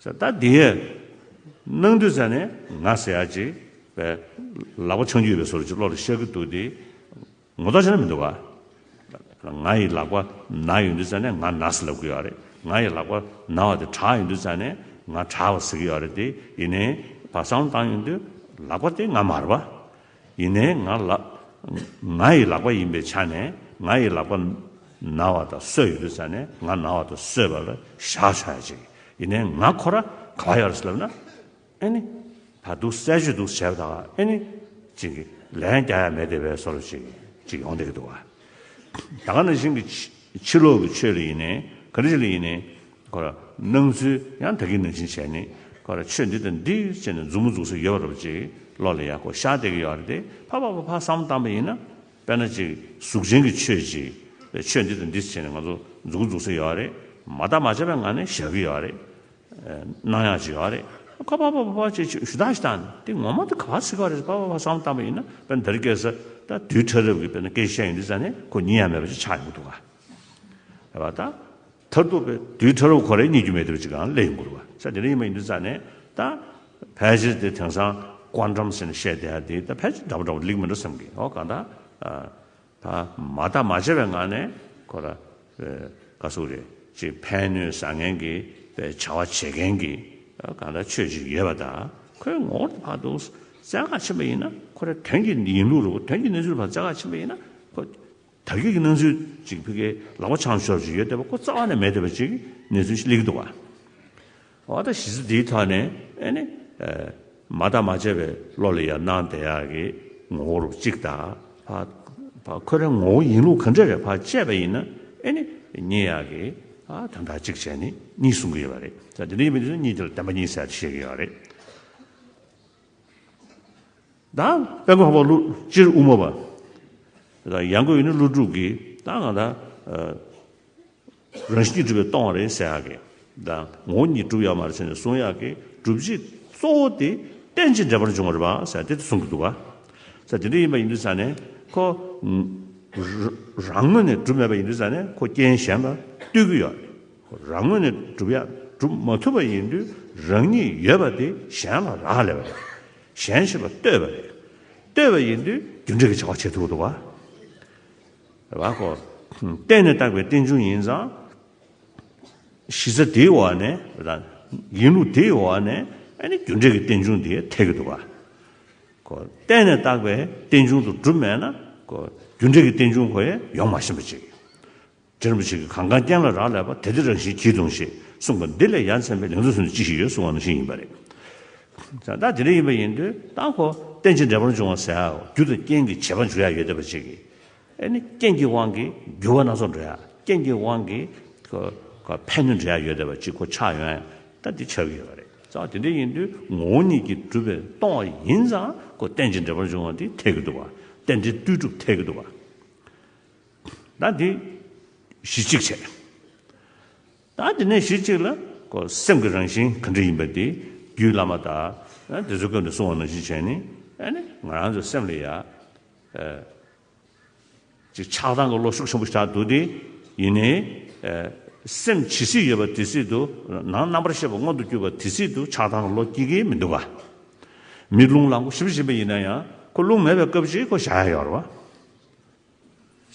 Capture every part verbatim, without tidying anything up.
ཟེར། ད་དེ་གནང་དུས་ཙ་ནས་ང་ཟེར་ཡ་ཅིག་བས་ལག་པ་འཆང་རྒྱུ་ཡོད་པའི་བཟོ་འདྲ་ཅིག་བློ་ལ་ཤར་གྱི་འདུག་དེ། ངོ་ཐག་ཆོད་ན་མི་འདུག་ག་ང་ཡི་ལག་པ་ན་ཡོང་དུས་ཙ་ནས་ང་ན་ཟེར་ལབ་ཀྱི་ཡོད་རེད། ང་ཡི་ལག་པ་ན་བ་དེ་དྲག་ཡོང་དུས་ཙ་ནས་ང་དྲག་པ་ཟེར་གྱི་ཡོད་རེད་དེ། ཡིན་ནའི་ཕར་བསམ་བློ་བཏང་ཡོང་དུས་ལག་པ་དེ་ང་མ་རེད་པ། ཡིན་ནའི་ང་ལ་ང་ཡི་ལག་པ་ཡིན་པའི་ཆ་ནས་ང་ཡི་ལག་པ་ན་བ་དང་གསོས་ཡོད་དུས་ཙ་ནས་ང་ན་བ་དང་གསོས་པ་ལ་བཞག་བཞག་ཡ་ཅིག་ཡིན་ནའི་ང་ཁོ་ར་ག་པར་ཡོད་རེད་ཟེར་ལབ་ན། ཨེ་ནི། ད་འདུག་སེ་ཅིག་འདུག་སེ་བྱས་པ་དང་ཨེ་ནི། ཅིག་གི་ལན་རྒྱག་ཡ་མེད་དེ་བས་བཟོ་འདྲ་ཅིག་ཅིག་ཡོང་བསྡད་ཀྱི་འདུག་ག་ད་ག་ནང་བཞིན་གྱི་ཕྱི་ཕྱི་ལོགས་ཀྱི་ཆོས་ལ་ཡིན་ནའི་ག་རེ་ཞིག་ལ་ཡིན་ནའི་ཁོ་ར་སྣང་ཚུལ་ཡང་ད་གིན་ནང་བཞིན་བྱས་ནས་ཁོ་ར་ཆོས་འདི་དང་འདི་བྱས་ནས་མཛུབ་མོ་འཛུགས་ས་ཡོད་པ་འདྲ་པོ་ཅིག་བློ་ལ་ཡ་ཁོ་ཤར་བསྡད་ཀྱི་ཡོད་རེད་དེ། ཕར་ཕར་ཕར་ཕར་བསམ་བློ་བཏང་པ་ཡིན་ན་དཔེར་ན་ཅིག་གཟུགས་ཅན་གྱི་ཆོས་ཅིག་ཆོས་འདི་དང་འདི་བྱས་ནས་ང་ཚོ་མཛུབ་མོ་འཛུགས་ས་ཡོད་རེད། མ་བརྟགས་མ་དཔྱད་པའི་ངང་ནས་བཞག་གི་ཡོད་རེད། གནང་ཡག་ཅིག་ཡོད་རེད། ཁ་པ་པ་པ་པ་ཅིག་ཞུ་དག་ཞུ་དག་ནི་དེ་ངོ་མ་དེ་ག་པར་ཟེར་ག་རེད། པ་པ་པ་བསམ་བཏང་པ་ཡིན་ན་དཔེར་ན་དེ་རིང་ཁ་སང་ད་དུས་ཕྲ་རབ་ཀྱི་དཔེར་ན་སྐད་ཆ་བཤད་ཡོང་དུས་ཙ་ནས་ཁོ་ཉན་ཡག་མེད་པ་ཅིག་ཆགས་ཡོང་གི་འདུག་ག་རེད་པ། ད་མཐར་ཐུག་པའི་དུས་ཕྲ་རབ་ཁོ་རང་རྙེད་རྒྱུ་མེད་བསྡད་པ་ཅིག་གང་སླེབས་ཡོང་གི་རེད་པ། ས་དེ་འདྲ་ཡིན་པ་ཡིན་དུས་ཙ་ནས་ད་ཕལ་ཆེར་དེ་དེང་སང་ཀོན་ཊམ་ཟེར་ནས་བཤད་བསྡད་ཡག་དེ་ད་ཕལ་ཆེར་འདྲ་པོ་འདྲ་པོ་ལེགས་མི་འགྲོ་བསམ་གི། འོ་གང་ལྟར། ད་མ་བརྟགས་མ་དཔྱད་པའི་ངང་ནས་ཁོ་ར་ག་ཟེར་རེད། ཅིག་ཕན་གནོད་བཟང་ངན་གྱི་བྱ་བ་བྱེད་མཁན་གྱི་གང་ལྟར་ཆོས་ཅིག་ཡོད་པ་དང་། ཁོའི་ངོ་བོ་དེ་ཕར་འདུག་བཙལ་ག་ཕྱིན་པ་ཡིན་ན་ཁོ་ར་དོན་གྱི་ཡིན་ལུགས་རེད། དོན་གྱི་གནས་ཚུལ་ཕར་བཙལ་ག་ཕྱིན་པ་ཡིན་ན་ཁོ་དར་རྒྱས་ཀྱི་སྣང་ཚུལ་ཅིག་ཕ་གིའི་ལག་པ་འཆང་ཤོར་ཅིག་ཡོད་བསྡད་པ་ཁོ་རྩ་བ་ནས་མེད་བསྡད་པ་ཅིག་གི་གནས་ཚུལ་ཞིག་སླེབས་ཀྱི་འདུག་ག་འོ་ད་གཞི་རྩ་འདིའི་ཐོག་ནས་ཨེ་ནི། མ་བརྟགས་མ་དཔྱད་པའི་བློ་ལ་ཡང་སྣང་བསྡད་ཡག་གི་ངོ་བོ་རུ་གཅིག་དང་། ཕ་ཕ་ཁོ་རའི་ངོ་བོ་ཡིན་ལུགས་ག་འདྲ་རེད་ཕར་དཔྱད་པ་ཡིན་ན་ཨེ་ནི་རྙེད་ཡག་གི་ཨ་དོན་དག་གཅིག་བྱས་ནས་གཉིས་གསུང་གི་ཡོད་པ་རེད། ད་དེ་འདྲ་ཡིན་པ་ཡིན་ན་གཉིས་དེ་ལ་བདེན་པ་གཉིས་ཟེར་བཤད་ཀྱི་ཡོད་རེད། ད་དཔལ་མགོན་འཕགས་པ་ཀླུ་སྤྱིར་དབུ་མ་པ། ད་ཡང་སྒོས་ཡིན་ན་ཀླུ་སྒྲུབ་ཀྱིས་ད་ང་ད། རང་བཞིན་གྱིས་གྲུབ་པས་སྟོང་བ་རེད་ཟེར་ཡག་གི་དང་། ངོ་བོ་ཉིད་གྲུབ་ཡོད་མ་རེད་ཟེར་ནས་གསུང་ཡག་གི་སྒྲུབ་བྱེད་གཙོ་བོ་དེ་རྟེན་ཅིང་འབྲེལ་པར་འབྱུང་བ་རེད་པ་ཟེར་དེ་གསུང་གི་འདུག་ག་ས་དེ་འདྲ་ཡིན་པ་ཡིན་དུས་ཙ་ནས་ཁོ་རང་ངོས་ནས་གྲུབ་མེད་པ་ཡིན་དུས་ཙ་ནས་ཁོ་རྐྱེན་གཞན་ལ་ལྟོས་ཀྱི་ཡོད་རེད། ཁོ་རང་ངོས་ནས་གྲུབ་ཡག་གྲུབ་མ་ཐུབ་པ་ཡིན་དུས་རང་ཉིད་ཡོད་པ་དེ་གཞན་ལ་རག་ལས་པ་རེད། གཞན་ཞེས་པ་ལྟོས་པ་རེད། ལྟོས་པ་ཡིན་དུས་རྒྱུ་འབྲས་ཀྱི་བྱ་བ་བྱེད་ཐུབ་ཀྱི་འདུག་ག་རེད་པ། ཁོ། བརྟེན་ནས་བཏགས་པའི་རྟེན་འབྱུང་ཡིན་ཙང་། གཞི་རྩ་དེའི་འོག་ནས་དང་། ཡིན་ལུགས་དེའི་འོག་ནས་ཨ་ནི་རྒྱུ་འབྲས་ཀྱི་རྟེན་འབྱུང་དེ་འཐད་ཀྱི་འདུག་ག་ཁོ་བརྟེན་ནས་བཏགས་པའི་རྟེན་འབྱུང་དུ་གྲུབ་མེད་ན་ཁོ་རྒྱུ་འབྲས་ཀྱི་རྟེན་འབྱུང་ཁོ་ཡང་ཡོང་མ་ཤེས་པ་ཅིག་རྗེ་རིན་པོ་ཆེ་གིས་གང་གང་རྐྱེན་ལ་རག་ལས་པ་དེ་དེ་རང་བཞིན་གྱིས་སྟོང་ཞེས་གསུངས་པ་འདི་ལས་ཡ་མཚན་པའི་ལེགས་ཚུལ་སུ་ནི་ཅི་ཞིག་ཡོད་གསུང་བ་ནང་བཞིན་ཡིན་པ་རེད། ད་དེ་འདྲ་ཡིན་པ་ཡིན་དུས་ད་ཁོ་རྟེན་ཅིང་འབྲེལ་པར་འབྱུང་བ་ཟེར་ཡག་རྒྱུ་དང་རྐྱེན་གྱི་བྱེད་པ་འཇུག་ཡག་ཡོད་བསྡད་པ་ཅིག་གིས། ཨེ་ནི་རྐྱེན་གྱི་དབང་གིས་འགྱུར་བ་སྣ་ཚོགས་འགྲོ་ཡག་རྐྱེན་གྱི་དབང་གིས་ཁོ་ཁོ་ཕན་གནོད་འབྲེལ་ཡག་ཡོད་བསྡད་པ་ཅིག་ཁོ་ཆགས་ཡོང་ཡག་ད་འདི་ཆགས་ཀྱི་ཡོད་པ་རེད། ཙང་དེ་འདྲ་ཡིན་དུས་ངོ་བོ་ཉིད་ཀྱིས་གྲུབ་པས་སྟོང་བ་ཡིན་ཙང་ཁོ་རྟེན་ཅིང་འབྲེལ་པར་འབྱུང་བ་འདི་འཐད་ཀྱི་འདུག་ག་རྟེན་འབྲེལ་ལྟོས་གྲུབ་འཐད་ཀྱི་འདུག་ག་ད་འདི་གཞི་གཅིག་བྱས། ད་དེ་ནས་གཞི་གཅིག་ལ་ཁོ་སེམས་ཀྱི་རང་བཞིན་ག་འདྲ་ཡིན་པ་དེ་རྒྱུད་བླ་མ་དང་དེ་ཚོའི་སྐབས་ནས་གསུང་བ་ནང་བཞིན་བྱས་ནས་ཨ་ནི་ང་རང་ཚོའི་སེམས་ལ་ཡ། ཅིག་ཆགས་སྡང་གི་བློ་ཤུགས་ཆེན་པོ་ཞིག་ཆགས་འདུག་དེ། ཡིན་ནའི། སེམས་ཇི་སྲིད་ཡོད་པ་དེ་སྲིད་དུ་ནང་རྣམ་པར་ཤེས་པ་མངོན་དུ་གྱུར་པ་དེ་སྲིད་དུ་ཆགས་སྡང་གི་བློ་སྐྱེ་གི་མི་འདུག་ག་མི་རླུང་ལངས་པོ་ཞིབ་ཞིབ་པ་ཡིན་ན་ཡང་ཁོ་རླུང་མེད་པའི་སྐབས་ཅིག་ཁོ་བཞག་ཡ་ཡོད་རེད་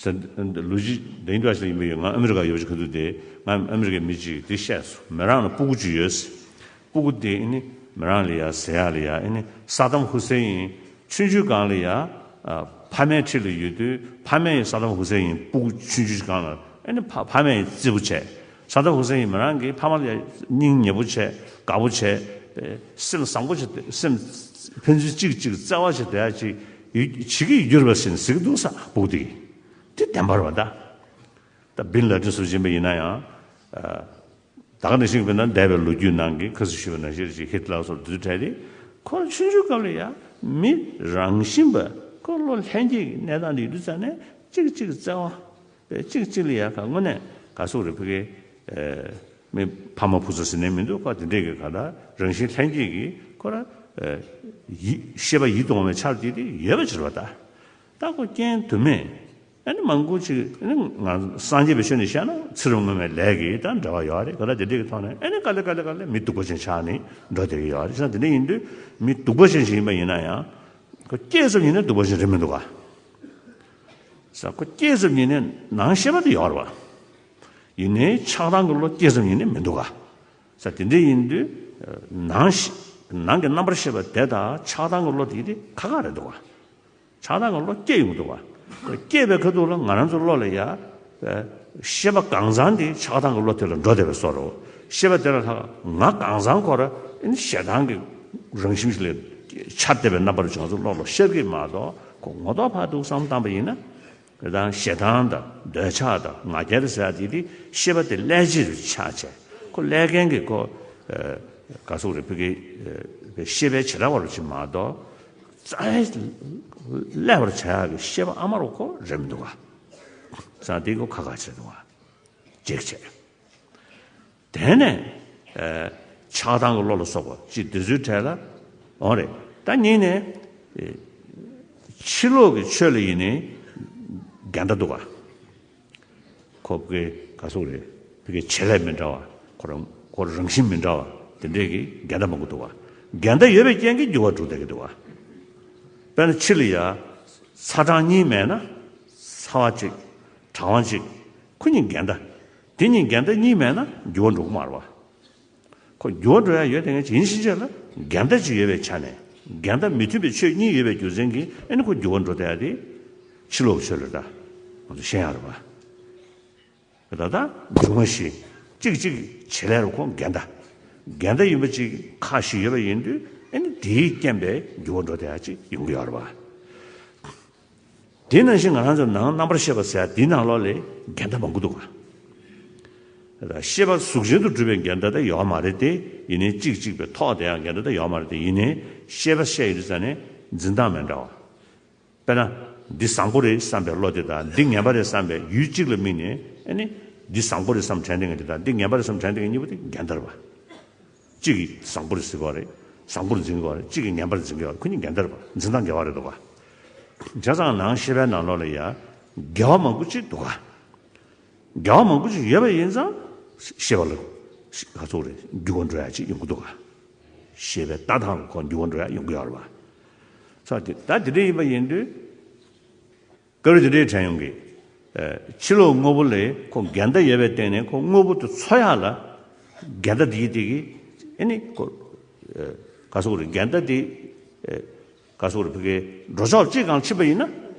བ། ལོ་རྒྱུས་དེ་འདྲ་ཞིག་ཡིན་པ་ཡོད། ང་ཨ་མི་རི་ཀ་ཡོད་པ་ཅིག་ག་དུས་དེ་ང་ཨ་མི་རི་ཀའི་མི་ཅིག་དེ་བཤད་སོང་། མེ་རང་ལ་སྤུ་གུ་ཅིག་ཡོད། སྤུ་གུ་དེ་ཨ་ནི་མེ་རང་ལ་ཡ་ཟེར་ཡ་ལ་ཡ་ཨ་ནི་ས་དམ་ཧུ་སེ་ཡིན་ཆུང་ཆུང་སྒང་ལ་ཡ། ཕ་མའི་འཁྲིས་ལ་ཡོད་དུས་ཕ་མས་ས་དམ་ཧུ་སེ་ཡིན་སྤུ་གུ་ཆུང་ཆུང་སྒང་ལ་ཨ་ནི་ཕ་ཕ་མས་བརྩི་བོ་བྱས། ས་དམ་ཧུ་སེ་ཡིན་མེ་རང་གིས་ཕ་མ་ལ་ཡ་སྙིང་ཉེ་པོ་བྱས་དགའ་པོ་བྱས། སེམས་བཟང་པོ་བྱས་སེམས་ཕན་ཚུན་གཅིག་གཅིག་བརྩེ་བ་བྱས་བསྡད་ཡ་ཅིག་ཡོད་བྱེད་ཀྱི་ཡོད་རེད་པ་ཟེར་ནས་ཟེར་གྱི་འདུག་ས་སྤུ་གུ་དེ་གིས། དེ་བདེན་པ་རེད་པ་ད། ད་བིན་ལ་ཏིན་སོགས་ཡིན་པ་ཡིན་ན་ཡང་། ད་ག་ནང་བཞིན་དཔེར་ན་འདས་པའི་ལོ་རྒྱུས་ནང་གི་ཁ་སང་ཞུས་པ་ནང་བཞིན་ཅིག་ཧིད་ལར་སོགས་དེ་ཚོའི་གྲས་དེ་ཁོ་རང་ཆུང་ཆུང་སྐབས་ལ་ཡ་མི་རང་བཞིན་པ་ཁོ་བློ་ལྷན་སྐྱེས་ཀྱི་གནས་སྟངས་དེ་ཡོད་དུས་ཙང་ནས་གཅིག་གཅིག་བརྩེ་བ་བས་གཅིག་གཅིག་ལ་ཡ་ག་དངོས་གནས་ག་སོགས་རེད་ཕ་གི་མི་ཕ་མ་བུ་ཚ་ཟེར་ནས་མི་འདུག་ག་དེ་འདྲས་ཀྱི་ག་ད་རང་བཞིན་ལྷན་སྐྱེས་ཀྱི་ཁོ་རང་ཡིད་ཤེས་པ་ཡིད་དུ་འོང་བའི་ཆར་དེ་དེ་ཡོད་པ་ཕྱིར་བ་ད། ད་ཁོ་རྐྱེན་དུ་མས། ཨ་ནི་མང་པོ་ཅིག་ཨ་ནི་ང་སངས་རྒྱས་པའི་ཆོས་ནས་བཤད་ན་ཚེ་རབས་སྔོན་མའི་ལས་ཀྱི་དང་འབྲེལ་བ་ཡོད་རེད། ག་ལ་དེ་འདྲའི་གི་ཐོག་ནས་ཨ་ནི་དཀའ་ལས་དཀའ་ལས་དཀའ་ལས་མི་སྡུག་པ་ཅན་ཆགས་ནས་འགྲོ་བསྡད་ཀྱི་ཡོད་རེད། བྱས་ཙང་དེ་འདྲ་ཡིན་དུས་མི་སྡུག་པ་ཅན་ཞིག་ཡིན་པ་ཡིན་ན་ཡང་ཁོ་སྐྱེས་ཙམ་ཡིན་ན་སྡུག་པ་ཅན་རེད་མི་འདུག་ག་ས་ཁོ་སྐྱེས་ཙམ་ཡིན་ནའི་ནང་ཤེས་པ་དེ་ཡོད་རེད་བ། ཡིན་ནའི་ཆགས་སྡང་གི་བློ་སྐྱེས་ཙམ་ཡིན་ནའི་མི་འདུག་ག་ས་དེ་འདྲ་ཡིན་དུས་ནང་ཤེས་ནང་གི་རྣམ་པར་ཤེས་པ་དེ་དང་ཆགས་སྡང་གི་བློ་དེ་དེ་ཁ་ཁ་རེད་འདུག་ག་ཆགས་སྡང་གི་བློ་སྐྱེ་ཡོང་གི་འདུག་བ། སྐྱེས་པའི་ཁ་ཐུག་ལ་ང་རང་ཚོ་བློ་ལ་ཡ། ཤེས་པ་གང་ཚང་དེ་ཆགས་སྡང་གི་བློ་དེ་ལ་འགྲོ་བསྡད་པའི་བཟོ་འདྲ། ཤེས་པ་དེ་ལ་ལྷག་ང་གང་ཚང་ཁོ་ར་ཨེ་ནི་ཞེ་སྡང་གི་རང་བཞིན་ཞིག་ལ་འཆར་བསྡད་པའི་རྣམ་པར་བྱུང་ཚུལ་བློ་ལ་ཤར་གི་མ་གཏོགས་ཁོ་ངོ་ཐོག་ཕར་འདུག་བསམ་བཏང་པ་ཡིན་ན། དེ་དང་ཞེ་སྡང་དང་འདོད་ཆགས་དང་ང་རྒྱལ་ཟེར་ཡ་དེ་དེ་ཤེས་པ་དེ་ཀླད་ཕྱིར་ཆགས་བྱས་ཁོ་ཀླད་རྒན་གྱི་ཁོ་ག་སོག་རེ་ཕ་གི་ཤེས་པའི་བྱེ་བྲག་བར་ཕྱིན་མ་གཏོགས། རྩ་ལས་པར་བྱ་ཡག་གི་ཤེས་པ་ཨ་མ་རུ་ཁོ་རེད་མི་འདུག་ག་ས་དེ་ཁོ་ཁ་ཁ་བྱེད་འདུག་ག་འཇིགས་བྱེད། དེ་ནས་ཆགས་སྡང་གི་བློ་ལ་སོགས་པ་ཅིག་དེ་ཚོའི་གྲས་ལ་འོང་རེད། ད་གཉིས་ནས་ཕྱི་ལོགས་ཀྱི་ཆོས་ལ་ཡིན་ནའི་འགལ་ཟླ་འདུག་ག་ཁོ་ཕ་གི་ག་སོག་རེད། ཕ་གི་བྱེད་ལས་མི་འདྲ་བ་ཁོ་རང་ཁོ་རང་བཞིན་མི་འདྲ་བ་དེ་འདྲས་ཀྱི་འགལ་ཟླ་མང་པོ་འདུག་བ། འགལ་ཟླ་ཡོད་པའི་རྐྱེན་གྱིས་འགྱུར་བ་འགྲོ་བསྡད་ཀྱི་འདུག་བ། དཔེར་ན་ཕྱི་ལ་ཡ་ཚ་གྲང་གཉིས་མེད་ན་ཚ་བ་གཅིག་གྲང་བ་གཅིག་ཁོ་གཉིས་འགལ་ཟླ། དེ་གཉིས་འགལ་ཟླ་གཉིས་མེད་ན་འགྱུར་བ་འགྲོ་གི་མ་རེད་བ། ཁོ་འགྱུར་བ་འགྲོ་ཡ་ཡོད་དེ་ངས་ཡིན་ཕྱིན་ཆད་ལ་འགལ་ཟླ་ཅིག་ཡོད་པའི་ཆ་ནས་འགལ་ཟླ་མི་མཐུན་པའི་ཆོས་གཉིས་ཡོད་པའི་རྒྱུ་མཚན་གྱིས་ཨ་ནི་ཁོ་འགྱུར་བ་འགྲོ་བསྡད་ཡ་དེ་ཕྱི་ལོགས་ཆོས་ལ་ད་ང་ཚོ་ཤེས་ཡ་རེད་བ། ད་ལྟ་འབྱུང་བ་བཞི་གཅིག་གཅིག་བྱེད་ལས་རུ་ཁོ་འགལ་ཟླ། འགལ་ཟླ་ཡིན་པ་གཅིག་ཁ་ཞིག་ཡོད་པ་ཡིན་དུས་ཨ་ནི་དེའི་རྐྱེན་པས་འགྱུར་བ་འགྲོ་བསྡད་ཡ་གཅིག་ཡོང་གི་ཡོད་རེད་བ། དེ་ནང་བཞིན་ང་རང་ཚོ་ནང་རྣམ་པར་ཤེས་པ་ཟེར་ཡ་དེའི་ནང་ལོགས་ལ་འགལ་ཟླ་མང་པོ་འདུག་ག་ཤེས་པ་གཟུགས་ཅན་དུ་གྲུབ་པའི་འགལ་ཟླ་དེ་ཡོད་མ་རེད་དེ། ཡིན་ནའི་གཅིག་གཅིག་པའི་ཐོག་དེ་ཡང་འགལ་ཟླ་དེ་ཡོད་མ་རེད་དེ། ཡིན་ནའི་ཤེས་པ་བཤད་ཡོད་དུས་ཙ་ནས་འཛིན་སྟངས་མི་འདྲ་བ། དཔེར་ན། འདི་བཟང་པོ་རེད་བསམ་པའི་བློ་དེ་དང་འདི་ངན་པ་རེད་བསམ་པའི་ཡུལ་གཅིག་ལ་དམིགས་ནས་ཨ་ནི། འདི་བཟང་པོ་རེད་བསམ་དྲན་དེ་ངན་དེ་དང་འདི་ངན་པ་རེད་བསམ་དྲན་དེ་ངན་གཉིས་པོ་དེ་འགལ་ཟླ་རེད་བ། གཅིག་གིས་བཟང་པོར་གཟིགས་པ་རེད། བཟང་པོར་འཛིན་དགོས་པ་རེད། གཅིག་གིས་ངན་པར་འཛིན་དགོས་པ་རེད། ཁོ་གཉིས་འགལ་ཟླ་རེད་པ། འཛིན་སྟངས་འགལ་བ་རེད་འདུག་ག་བྱས་ཙང་ནང་ཤེས་པའི་ནང་ལོགས་ལ་ཡ། འགལ་བ་མང་པོ་ཅིག་འདུག་ག་འགལ་བ་མང་པོ་ཅིག་ཡོད་པ་ཡིན་ཙང་། ཤེས་པ་ལ། ག་ཚོད་རེད། འགྱུར་བ་འགྲོ་ཡ་ཅིག་ཡོང་གི་འདུག་ག་ཤེས་པའི་ལྟ་སྟངས་ལ་ཁོ་འགྱུར་བ་འགྲོ་ཡ་ཡོང་གི་ཡོད་རེད་པ། ས་དེ་ད་དེ་འདྲ་ཡིན་པ་ཡིན་དུས། སྐབས་རེ་དེ་འདྲའི་དྲན་ཡོང་གི། ཨ། ཕྱི་ལོགས་དངོས་པོ་ལས་ཁོ་འགལ་ཟླ་ཡོད་པའི་སྟེང་ནས་ཁོ་དངོས་པོ་དེ་འཚོལ་ཡག་ལ་འགལ་ཟླ་དེ་ཡི་དེ་གི་ཨ་ནི་ཁོ། ཨ། ག་སོག་རེད། འགལ་ཟླ་དེ། ཨ། ག་སོག་རེད། ཕ་གིའི་འགྲོ་ཕྱོགས་གཅིག་སྒང་ཕྱིན་པ་ཡིན་ན།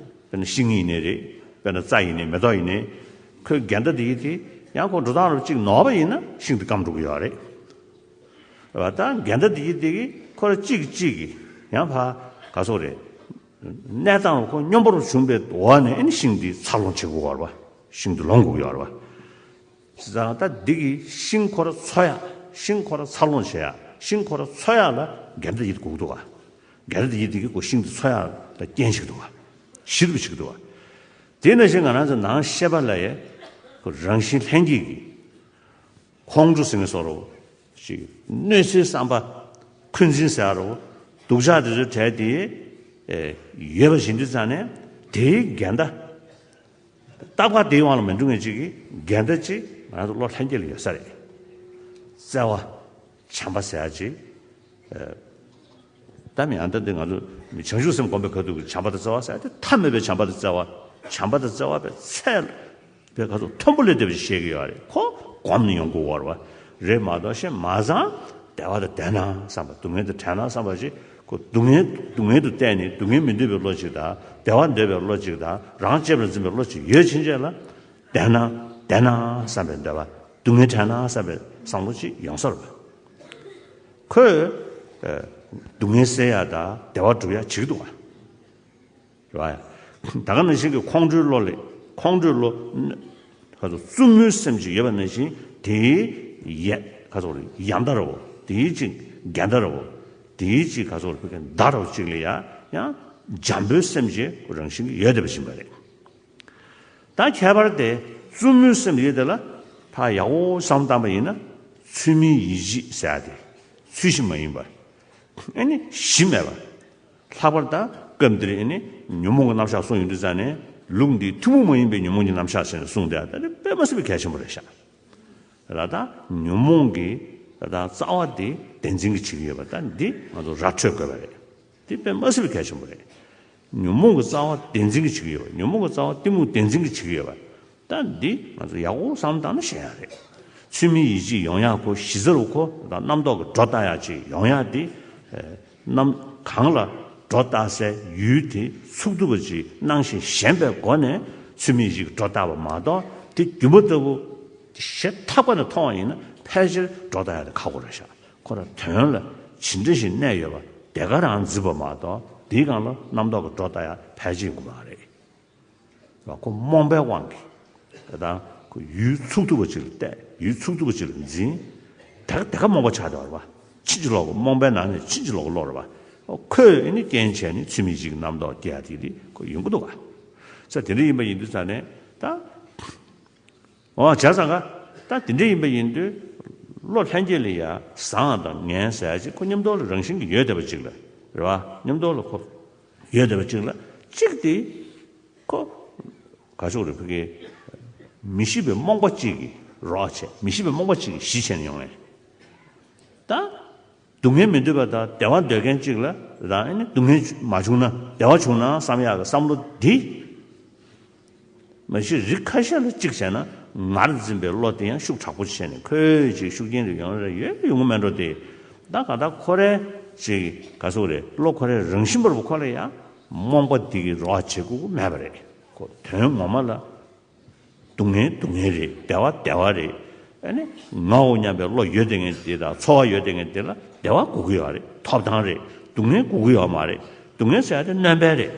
དཔེར་ན་ཤིང་ཡིན་ནའི་རེད། དཔེར་ན་རྩྭ་ཡིན་ནའི་མེ་ཏོག་ཡིན་ནའི། ཁོའི་འགལ་ཟླ་དེ་ཡི་དེ་ཡང་ཁོ་འགྲོ་སྟངས་རུ་གཅིག་ནོར་བ་ཡིན་ན་ཤིང་དེ་སྐམ་འགྲོ་གི་ཡོད་རེད། ད་འགལ་ཟླ་དེ་ཡི་དེ་གི་ཁོ་ར་གཅིག་གཅིག་གི་ཡང་ཕ་ག་སོག་རེད། གནས་སྟངས་ཁོ་སྙོམས་པོར་བྱུང་བའི་འོག་ནས་ཨ་ནི་ཤིང་འདི་འཚར་ལོངས་བྱེད་དགོས་པ་རེད་པ། ཤིང་འདི་ལོངས་དགོས་ཀྱི་ཡོད་རེད་པ། བྱས་ཙང་ད་འདི་གི་ཤིང་ཁོ་ར་འཚོལ་ཡག་ཤིང་ཁོ་ར་འཚར་ལོངས་བྱེད་ཡག་ཤིང་ཁོ་ར་འཚོལ་ཡག་ལ་འགལ་ཟླ་དེ་ཡི་དགོས་ཀྱི་འདུག་ག་འགལ་ཟླ་དེ་ཡི་དེ་གི་ཁོ་ཤིང་འདི་འཚོལ་ཡག་ལ་རྐྱེན་བྱེད་ཀྱི་འདུག་ག་ཞི་རུ་བྱེད་ཀྱི་འདུག་ག་དེ་ནང་བཞིན་ང་རང་ཚོ་ནང་ཤེས་པ་ལ་ཡ་ཁོ་རང་བཞིན་ལྷན་སྐྱེས་ཀྱི། ཁོང་ཁྲོ་ཟེར་མཁན་བཟོ་འདྲ་བོ། ཅིག་གནོད་འཚེའི་བསམ་པ། འཁོན་འཛིན་ཟེར་ཡ་འདྲ་བོ། སྡུག་ཅག་དེ་ཚོའི་གྲས་དེ། ཨེ། ཡོད་པ་བཞིན་དུ་ཙང་ནས་དེའི་འགལ་ཟླ། རྟག་པ་དེའི་དབང་ལ་མི་འགྲོ་མཁན་ཅིག་གི་འགལ་ཟླ་ཅིག་ང་ཚོ་བློ་ལྷན་སྐྱེས་ལ་ཡོད་ས་རེད། བརྩེ་བ། བྱམས་པ་ཟེར་ཡ་ཅིག་ཨེ། ད་མི་ཡང་ད་འདི་ང་ཚོ་བྱང་ཆུབ་སེམས་སྒོམ་པའི་ཁ་ཐུག་གི་བྱམས་པ་དང་བརྩེ་བ་ཟེར་ཡ་དེ་ཐ་མལ་པའི་བྱམས་པ་དང་བརྩེ་བ། བྱམས་པ་དང་བརྩེ་བ་པའི་ཚད། པའི་ཁ་ཐུག་མཐོན་པོ་ལས་བསྡད་པ་ཞིག་བཤད་ཀྱི་ཡོད་རེད། ཁོ་སྒོམ་ནས་ཡོང་དགོས་པ་རེད་པ། རེད་མ་གཏོགས་ཤེས་མ་ཚང་བདེ་བ་དང་ལྡན་ན་བསམ་པ། སྡུག་བསྔལ་དང་བྲལ་ན་བསམ་པ་ཞིག་ཁོ་སྡུག་བསྔལ་སྡུག་བསྔལ་དུ་བལྟས་ནས་སྡུག་བསྔལ་མི་འདོད་པའི་བློ་ཅིག་དང་བདེ་བ་འདོད་པའི་བློ་ཅིག་དང་རང་གཅེས་པར་འཛིན་པའི་བློ་ཅིག་ཡོད་ཕྱིན་ཆད་ལ། བདེ་ན་བདེ་ན་བསམ་པའི་འདོད་པ། སྡུག་བསྔལ་བྲལ་ན་བསམ་པའི་བསམ་བློ་ཅིག་ཡོང་ས་རེད་པ། ཁོས་ཨ་སྡུག་བསྔལ་སེལ་ཡ་དང་བདེ་བ་སྒྲུབ་ཡ་བྱེད་ཀྱི་འདུག་པ། རེད་པ། ད་ག་ནང་བཞིན་གྱི་ཁོང་ཁྲོའི་བློ་ལས་ཁོང་ཁྲོའི་བློ། ཁ་ཚོ་རྩུབ་མོའི་སེམས་ཅིག་ཡོད་པ་ནང་བཞིན་དེའི་ཡ། ཁ་ཚོ་ཡ་མདའ་རེད་པ། དེའི་ཅིག་འགལ་ཟླ་རེད་པ། དེའི་ཅིག་ཁ་ཚོ་མདའ་རེད་པ་ཅིག་ལ་ཡ་ཡང་འཇམ་པོའི་སེམས་ཅིག་རང་བཞིན་གྱིས་ཡོད་བསྡད་པ་ཡིན་པ་རེད། ད་ཁྱད་པར་དེ་རྩུབ་མོའི་སེམས་ཡོད་དེ་ལ་ཕར་ཡག་པོ་བསམ་བཏང་པ་ཡིན་ན་ཚུལ་མིན་ཡིད་བྱེད་ཟེར་ཡ་དེ་ཚུལ་བཞིན་མ་ཡིན་པ། ཨ་ནི་གཞི་མེད་པ། ལྷག་པར་དུ་སྐབས་འདིར་ཨ་ནི་ཉོན་མོངས་ཀྱི་རྣམ་གཞག་གསུངས་ཡོང་དུས་ཙང་ནས་ ལུགས་འདི་ཐུན་མོང་མ་ཡིན་པའི་ཉོན་མོངས་ཀྱི་རྣམ་གཞག་ཟེར་ནས་གསུངས་ཏེ། ད་འདི་དཔེ་མ་སྲིད་པའི་གལ་ཆེན་པོ་རེད་ཤག་ལ། ད་ཉོན་མོངས་ཀྱི་ད་རྩ་བ་འདི་བདེན་འཛིན་གྱིས་བྱེད་ཀྱི་ཡོད་པ། ད་འདི་ང་ཚོ་ར་འཕྲོད་དགོས་པ་རེད། འདི་དཔེ་མ་སྲིད་པའི་གལ་ཆེན་པོ་རེད། ཉོན་མོངས་ཀྱི་རྩ་བ་བདེན་འཛིན་གྱིས་བྱེད་ཀྱི་ཡོད་པ། ཉོན་མོངས་ཀྱི་རྩ་བ་གཏི་མུག་བདེན་འཛིན་གྱིས་བྱེད་ཀྱི་ཡོད་པ། ད་འདི་ང་ཚོ་ཡག་པོ་བསམ་བློ་བཏང་ན་ཤེས་ཡ་རེད། ཚུལ་མིན་ཡིད་བྱེད་ཡོང་ཡག་ཁོ། གཞི་རྩར་ཁོ་ད་རྣམ་རྟོག་གི་སྒྲོ་བཏགས་ཡག་ཅིག་ཡོང་ཡག་འདི། ཨེ། རྣམ་གང་ལ་སྒྲོ་བཏགས་སའི་ཡུལ་དེ་ཚུགས་ཐུབ་པ་ཅིག་སྣང་ཞིང་ཞེན་པའི་སྒོ་ནས་ཚུལ་མིན་ཡིད་བྱེད་ཀྱི་སྒྲོ་བཏགས་པ་མ་གཏོགས། དེ་སྒྱུ་མ་ལྟ་བུ་ཞེ་ཐག་པ་ནས་མཐོང་བ་ཡིན་ན་ཕལ་ཆེར་སྒྲོ་བཏགས་ཡག་དེ་ཁག་པོ་རེད་ཤག་ཁོ་རང་དོན་ལ་ཇི་འདྲ་ཞིག་གནས་ཡོད་པ་དེ་ག་རང་འཛིན་པ་མ་གཏོགས། དེའི་སྒང་ལ་རྣམ་རྟོག་གི་སྒྲོ་བཏགས་ཡག་ཕལ་ཆེར་ཡོང་གི་མ་རེད། ཁོ་རྨོངས་པའི་དབང་གིས། ད་ལྟ་ཁོ་ཡུལ་ཚུགས་ཐུབ་པ་ཅིག་ལ་བལྟས། ཡུལ་ཚུགས་ཐུབ་པ་ཅིག་ལ་འཛིན། དེ་ག་དེ་ག་རྨོངས་པ་ཆགས་བསྡད་པ་རེད་པ། ཕྱིན་ཅི་ལོག་གི། རྨོངས་པའི་ནང་ནས་ཕྱིན་ཅི་ལོག་གི་བློ་རེད་པ། ཁོས་ཨེ་ནི་རྐྱེན་བྱས་ནས་ཚུལ་མིན་ཡིད་བྱེད་ཀྱི་རྣམ་རྟོག་སྐྱེ་ཡ་དེ་དེ་ཁོ་ཡོང་གི་འདུག་ག་ས་དེ་འདྲ་ཡིན་པ་ཡིན་དུས་ཙང་ནས་ད། འོ་བྱས་ཙང་ཀ་ད་དེ་འདྲ་ཡིན་པ་ཡིན་དུས། བློ་ལྷན་སྐྱེས་ལ་ཡ་བཟང་དང་ངན་ཟེར་ཡ་ཅིག་ཁོ་མཉམ་དུ་ལ་རང་བཞིན་གྱིས་ཡོད་བསྡད་པ་ཅིག་ལ་རེད་པ། མཉམ་དུ་ལ་ཁོ་ཡོད་བསྡད་པ་ཅིག་ལ། གཅིག་དེ་ཁོ་ག་ཅོག་རེད། ཕ་གི་མི་ཤེས་པའི་རྨོངས་པ་གཅིག་གིས་རོགས་བྱས། མི་ཤེས་པའི་རྨོངས་པ་གཅིག་གིས་གཞི་བྱས་ནས་ཡོང་ངེས། ད་སྡུག་བསྔལ་མི་འདོད་པ་དང་བདེ་བ་འདོད་མཁན་གཅིག་ལ་རང་ཨེ་ནི་སྡུག་བསྔལ་མ་བྱུང་ན་བདེ་བ་བྱུང་ན་བསམ་ཡག་གི་བསམ་བློ་འདི། མ་གཞི་རིགས་ཁ་ཤས་ལ་གཅིག་བྱས་ན་ངར་འཛིན་པའི་བློ་དེ་ཡང་ཤུགས་དྲག་པོ་བྱས་ནས། ཁོས་ཅིག་ཤུགས་རྐྱེན་རེ་ཡོང་རེ་ཡོད་ཡོང་གི་མེད་འགྲོ་དེ། ད་ག་ད་ཁོ་རའི་ཅིག་ག་ཟེར་དགོས་རེད། བློ་ཁོ་རའི་རང་བཞིན་པར་བུ་ཁོ་ལ་ཡང་རྨོངས་པ་འདི་གིས་རོགས་བྱེད་དགོས་ཀྱི་མེད་པ་རེད། ཁོ་དོན་ངོ་མ་ལ་སྡུག་བསྔལ་སྡུག་བསྔལ་རེད། བདེ་བ་བདེ་བ་རེད། ཨ་ནི་ངའོ་སྙམ་པའི་བློ་ཡོད་བསྡད་མཁན་དེ་དང་ཚོར་བ་ཡོད་བསྡད་མཁན་དེ་ལ་བདེ་བ་དགོས་ཀྱི་ཡོད་རེད། ཐོབ་ཐང་རེད། སྡུག་བསྔལ་དགོས་ཀྱི་ཡོད་མ་རེད། སྡུག་བསྔལ་ཟེར་ཡ་དེ་སྣོན་པ་རེད།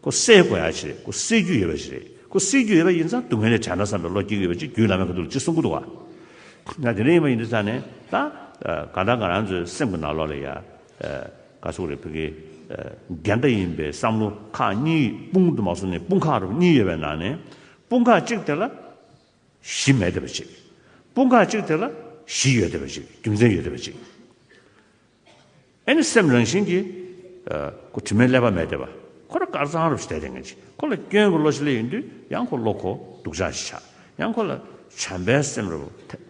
ཁོ་སེལ་དགོས་ཡ་ཞིག་རེད། ཁོ་སེལ་རྒྱུ་ཡོད་པ་ཞིག་རེད། ཁོ་སེལ་རྒྱུ་ཡོད་པ་ཡིན་ཙང་སྡུག་བསྔལ་ལས་བྲལ་ན་བསམ་པའི་བློ་སྐྱེ་གི་ཡོད་པ་ཅིག་རྒྱུད་བླ་མའི་ཁ་ཐུག་ལ་ཅིག་གསུང་གི་འདུག་ག་ད་དེ་འདྲ་ཡིན་པ་ཡིན་དུས་ཙང་ནས་ད་ག་ད་ང་རང་ཚོའི་སེམས་ཀྱི་ནང་ལོགས་ལ་ཡ་ག་ཟེར་དགོས་རེད། ཕ་གི་འགལ་ཟླ་ཡིན་པའི་བསམ་བློ་ཁག་གཉིས། དཔུང་དུ་མ་སོང་ནས་དཔུང་ཁག་རུ་གཉིས་ཡོད་པའི་ནང་ནས། དཔུང་ཁག་གཅིག་དེ་ལ་གཞི་མེད་བསྡད་པ་ཅིག་དཔུང་ཁག་གཅིག་དེ་ལ་གཞི་ཡོད་བསྡད་པ་ཅིག་རྒྱུ་མཚན་ཡོད་བསྡད་པ་ཅིག་ཨེ་ནི་སེམས་རང་བཞིན་གྱིས་ཁོ་དྲི་མས་བསླད་པ་མེད་བསྡད་པ། ཁོ་ར་དཀར་གཙང་རུ་ཞིག་བསྡད་བསྡད་མཁན་ཅིག་ཁོ་ལ་སྐྱོན་གྱི་བློ་ཞིག་སླེབས་ཡོང་དུས་ཡང་ཁོ་བློ་ཁོ་སྡུག་ཅག་ཞིག་ཆགས། ཡང་ཁོ་ལ་བྱམས་པའི་སེམས་རུ་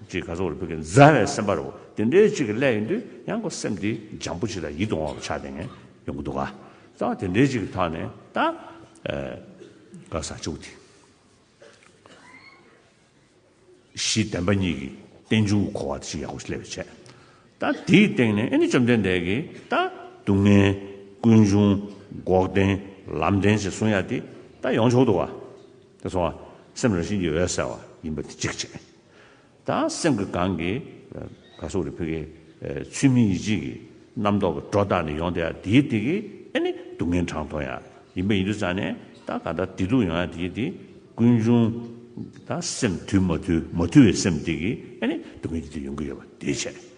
ཅིག་ག་ཟེར་དགོས་རེད། ཕ་གི་མཛའ་བའི་སེམས་པ་རུ་དེ་འདྲའི་ཅིག་གི་སླེབས་ཡོང་དུས་ཡང་ཁོ་སེམས་འདི་འཇམ་པོ་ཅིག་དང་ཡིད་དུ་འོང་བ་ཆགས་བསྡད་མཁན་ཡོང་གི་འདུག་ག་ད་དེ་འདྲའི་ཅིག་གི་ཐོག་ནས་ད་ག་ས་བཅུག་དེ། གཞི་བདེན་པ་གཉིས་ཀྱི་རྟེན་འབྱུང་གི་འཁོར་བ་དེ་ཅིག་ཡག་པོ་ཞིག་སླེབས་པ་བྱས། ད་དེའི་སྟེང་ནས་ཨེ་ནི་བཅོམ་ལྡན་འདས་ཀྱིས་ད་སྡུག་བསྔལ། ཀུན་འབྱུང་། འགོག་བདེན། ལམ་བདེན་ཞེས་གསུང་ཡ་དེ་ད་ཡོང་ཆོག་འདུག་བ། དེ་སོང་བ་སེམས་རང་བཞིན་གྱིས་འོད་གསལ་བ་ཡིན་པ་དེ་གཅིག་བྱས། ད་སེམས་ཀྱི་སྒང་གི་ག་ཟེར་དགོས་རེད། ཕ་གི་ཚུལ་མིན་ཡིད་བྱེད་ཀྱི་རྣམ་རྟོག་གི་སྒྲོ་བཏགས་ནས་ཡོང་བསྡད་ཡ་དེ་དེ་གིས་ཨེ་ནི་སྡུག་བསྔལ་གྲངས་མཐོང་ཡ་ཡིན་པ་ཡིན་དུས་ཙང་ནས། ད་ག་ད་བདེ་སྡུག་ཡོང་ཡ་དེ་དེ་ཀུན་འབྱུང་། ད་སེམས་དུལ་མ་དུལ། མ་དུལ་བའི་སེམས་དེ་གིས་ཨེ་ནི་སྡུག་བསྔལ་དེ་དེ་ཡོང་གི་ཡོད་པ་དེ་བྱས།